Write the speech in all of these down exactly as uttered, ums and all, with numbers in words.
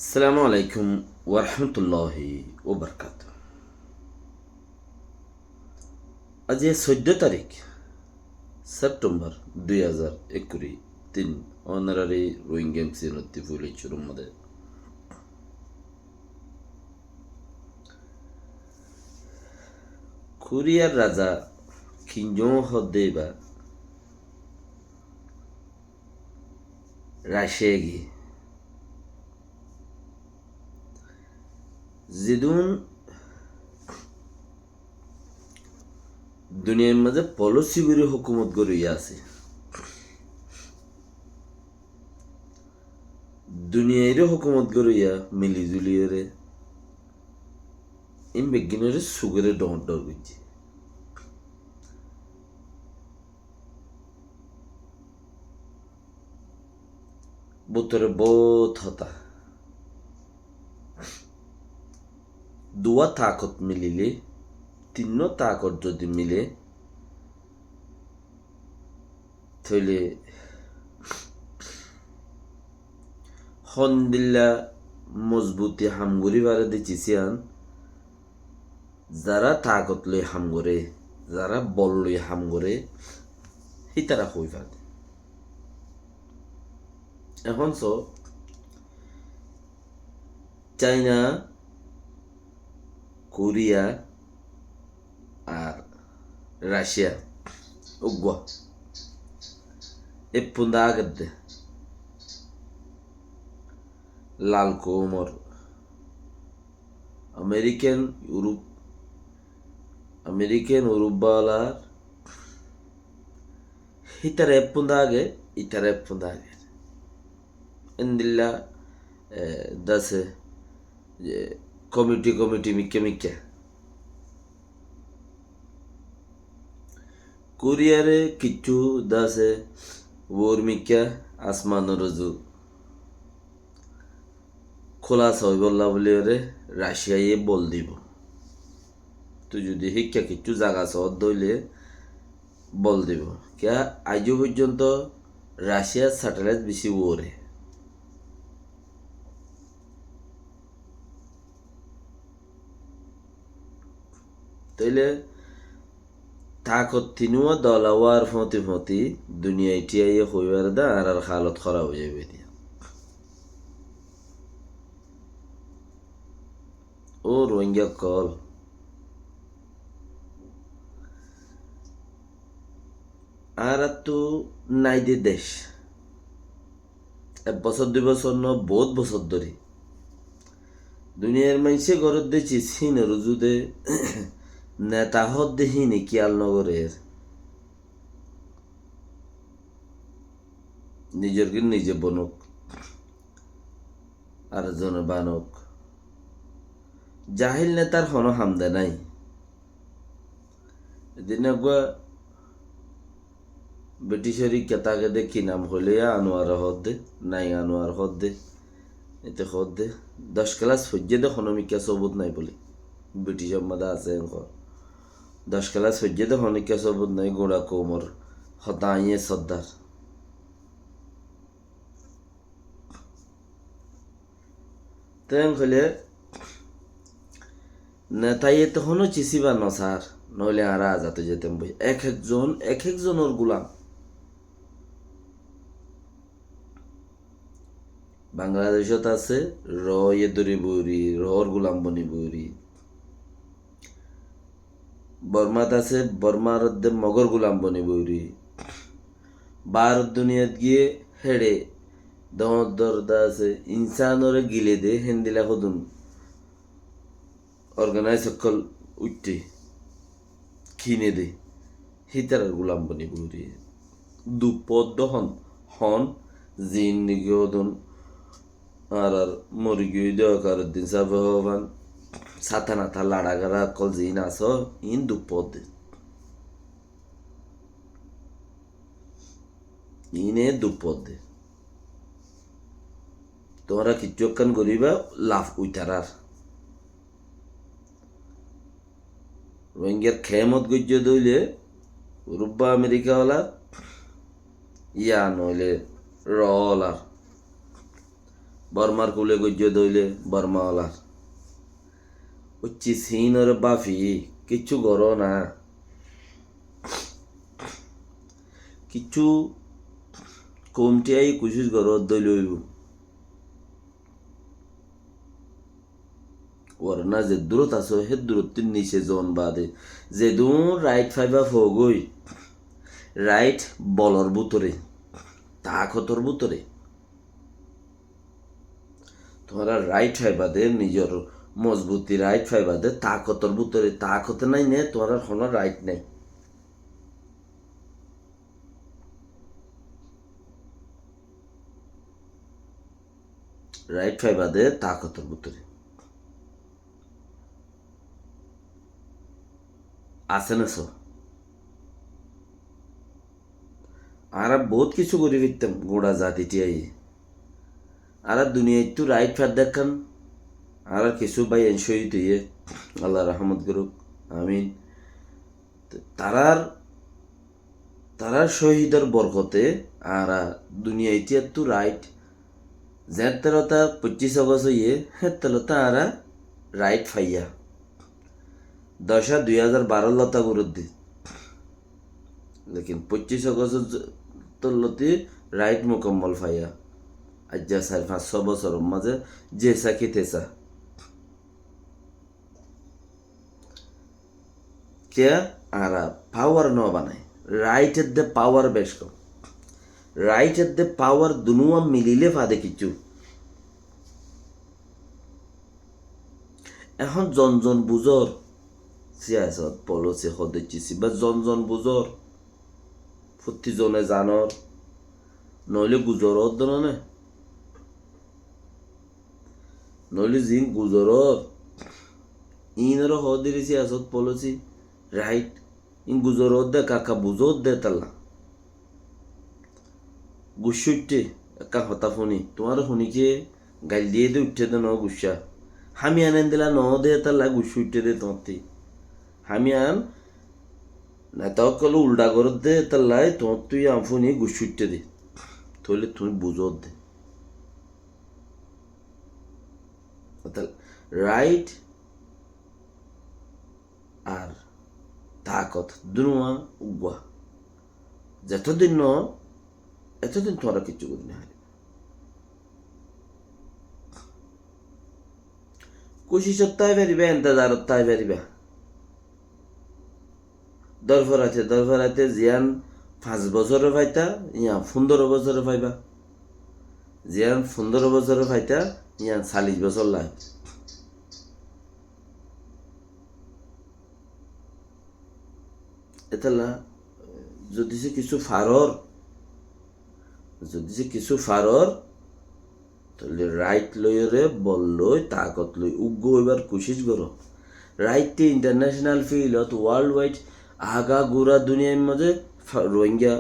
Assalamu alaikum warahmatulláhi wabarakátuhu. Aijja soiddó tarík September dui házar ekkuri tin, onorari Rohingya M C N ottú fúli cúrur modé. Kuriyar raza Kim Jong hoddé íba Raciya giyé. Zedún duniyair mazé polosí gorí hókumot gorí asé. Duniyairé hókumot gorí mili zuliyóre. Ín beggúnoré sugóre dhoóñr dhoóñr goijjé. Bútore boóut hotá. Duwá taakot mililé, tinnúa taakot zodi milé, tóile hondilla mozbuti ham gorí faré dé cis yían, zará taakot loi ham goré, zará bol loi ham goré, hítara hoi faré dé. Ehón só, Caina, Kuriya, ar Raciya, uggúa ek funda agedde lal koumor Amerikan, Iurup, Amerikan, Iurup bálar hítara ek funda age, ítara ek funda age. Endilla, eh, dase, eh, komiti, komiti mikká, mikká. Kuriyare kiccú dase uor mikká asmanor uzu kúlasa óibolla buliyóre Raciyaye bol dibou. Tui zodi híkka kiccú zaga soódde óile bol dibou. Kiyá aijjó foijjonto Raciyar satelait bicí uore. Tóile taakot tinúa dola uar fóti fóti duniyai thíyaye hoi faré dé añárar halot hóraf ói zaibou ediya. Ó Rohingya ókkol, añárattú nái dé dec. Ek bosór dui bosór no, boóut bosór dóri. Duniyair maincé gorédde cis híinor uzu dé, neta hoódde híine kiyál nogorér. Nizor gín nize bonók, ar zone banók. Jahil netar honó ham de nái. Edin eggúa Briticor ikká táke dé ki nam hoilé yá Anuar hoódde, Naing Anuar hoódde, ete hoódde, doc kelas foijjé dé honó mikká sobut nái bóli. Briticor modé asé enkor. Doc kelas foijjé dé honó mikká sobut nái, guñça koumor hotá aññí soddar. Te en hoilé netaye te honó cis íba nosár, noóile añára azad ói zaitam boi. Ek ek zon ek ek zonor gulam. Bangladecót asé, roóye dóri boóri, roór gulam boni boóri. Bormát asé, Bormár edde Mogór gulam boni boóri. Baáror duniyat giyé héçe doóñr doóñr de asé, insánoré gile de, héndilla hodún organaís ókkol uiththé, kine de, hítarar gulam boni boóri. Duk foódde hon, hon, ziín niki hodún añárar mori giyói de Wakaruddin sábe hoófan, sáta nata laça gara ókkol ziín asó, iín duk foódde. Iíne duk foódde. Tuáñra kiccú ekkán goríba, laf uitarár. Rohingyar kemot goijjó de óile, Urubba Amerika olar, yá noóile ro olar. Bormar kule goijjó de óile Borma olar. Óiccé Sinore báfi kiccú goró na. Kiccú komti ai kucíc goró de óile óibo. Warna ze durot asó, hé durottú nice zon bade. Zedún rait faiba fogói, rait bolor bútore, takotor bútore. Tuáñra rait faiba de, nizor mozbuti rait faiba de, takotor bútore, takot nai ne, tuáñrar hono rait nai. Rait faiba de takotor bútore. Asé na só? Añára bout kissú gorí faittam, gura zati tiaye. Añára duniyaittú rait fai dekkán, añárar kissú báiyain cóhid óiye, Allah rahmot goruk, amin. Tarár Tarár cóhidor borkote añára duniyait iyattú rait, zeéñttelóta poccíc ogos óiye, hééñttelóta añára rait faiyá. Doc a dui házar baró lóta guródde. Lekin poccíc ogos tollóti rait mukammol faiyá. Aijja sair fañs só bosóror mazé jesá ki tesá. Kiyá? Añára pawar no banai. Rait edde pawar bec kom. Rait edde pawar dunúwa milile fade kiccú. Ehón zon zon buzór, siyasot, polisi, hodecci, siba zon zon buzór. Fottí zone zanor. Noóile guzoródde no né. Noóile ziín guzorór, iínoré hoódde siyasot, polisi, rait, iín guzoródde, kaka buzódde talla. Guccá uiththé, ekkán hotá fúni, tuáñre fúni ki gail diyé dé uiththé dé noó guccá. Hámiyan endilla noó dé talla guccá uiththé dé tuáñttí. Hámiyan neta ókkole uldha gorédde talla tuáñttú yián fúni guccá uiththé dé. Tóile tuñí buzódde. Ótal rait ar takot dunúwa uggúa. Zetodin no, etodin tuáñra kiccú gorí no fariba. Kucicot tái fariba, entezarot tái fariba. Dorforaite, dorforaite ziyán fañs bosóre faita, yián fundóro bosóre faiba. Ziyán fundóro bosóre faita, yián callic bosór lage. Etalla, zodi se kissú faror, zodi se kissú faror, Tóile rait loiyóre, bol loi, takot loi, uggúa óibar kucíc goró. Raitté international field ot, world wide, agagura duniyair mazé fa-, Rohingya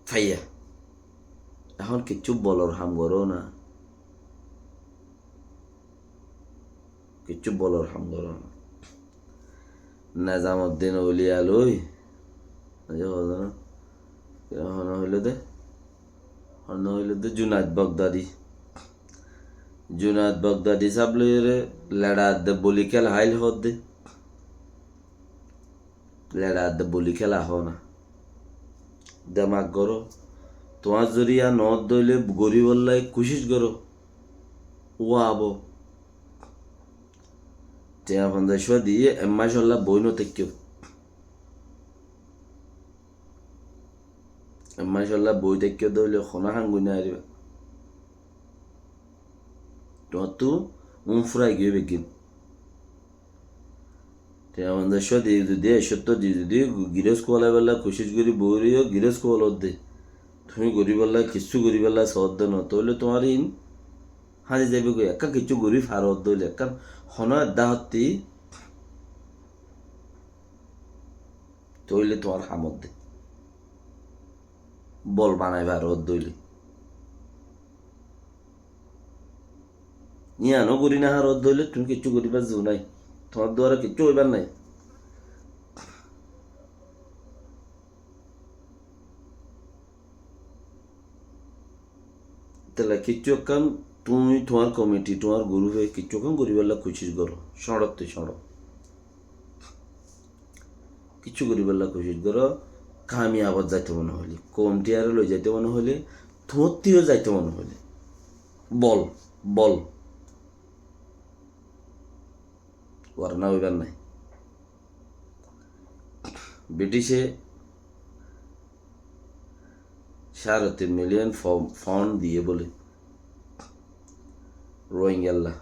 faiyá. Ehón kiccú bolor ham goró na. Kiccú bolor ham goró na. Nezamuddin Auliya loi, aijja hozan, hone hoiló de, hone hoiló de Junaid Bagdadi. Junaid Bagdadi sáb loiyóre leça adde boli kéla háil hoódde. Leça adde boli kéla hoó na. Demak goró. Tuáñr zoriya noódde óile goríbolla kucíc goró. Uá abó. Tiañ fonzaic cúa diyé, ek macolla boói no táikko. Ek macolla boói táikko dé óile honó ham gorí no faribá. Tuáñttú um furai giyói beggín. Tiañ fonzaic cúa di zodi, ek cót di zodi, girós kuwalaibálla kucíc gorí boói roiyó, girós kuwalódde. Tuñí goríbolla, kiccú goríbolla soódde no, tóile tuáñr iín háñdi zaibói goi, ekkán kiccú gorí faródde óile, ekkán honó edda hottí, tóile tuáñr hamodde. Bol banai faródde óile. Yiáno gorí no faródde óile tuñí kiccú goríbar zu nái. Tuáñr duara kiccú óibar nái. Tela kiccú ekkán tuñí tuáñr komiti, tuáñr gurúfe kiccú ekkán goríbolla kucíc goró, cóñçottú cóñço. Kiccú goríbolla kucíc goró, kamiyabot zaito mone hoilé, koumtiyaré loi zaito mone hoilé, tuáñttú zaito mone hoilé. Bol, bol. Warna óibar nái. Britice cáre tin miliyon fo-, found diyé bóle Rohingyalla.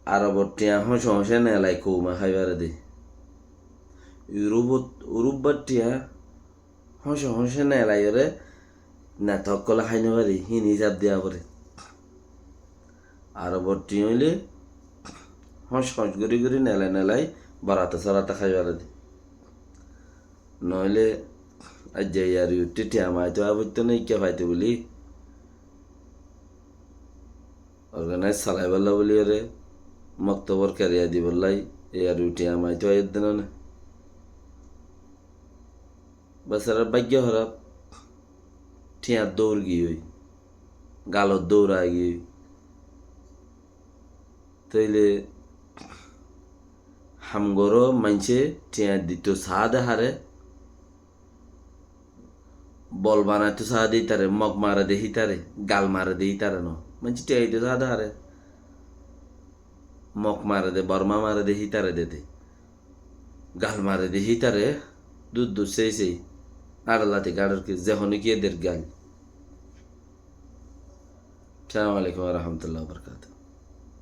Arobor thiañ hóñce hóñce nelai koume hái fare de. Urubot, Urubbar thiañ hóñce hóñce nelai ore neta ókkole hái no fare, hín hísab diya fore. Arobor thiañ óile hóñce hóñce gorí gorí nelai nelai borate sorate hái fare de. Noóile aijja iyar uttú thiañ maito afoitto né, ikká faito buli. Organaís salaibálla buli ore moktobor keriya dibálla iyar uttú thiañ maito aiyér de no né. Besarar bágyo hóraf, thiañr dóur giyói, galor dóur aigiyói. Tóile ham goró maincé thiañ dito saá de háre, bol banaito saá de ítare, mok mare de hítare, gal mare de ítare no. Maincé thiañ dito saá de háre, mok mare de, borma mare de hítare de de. Gal mare de hítare, dur dur sei sei. Añçalati gañçor ki, ze hone ki eder gal. Assalamu alaikum wa rahmatullahi wa barakatuhu.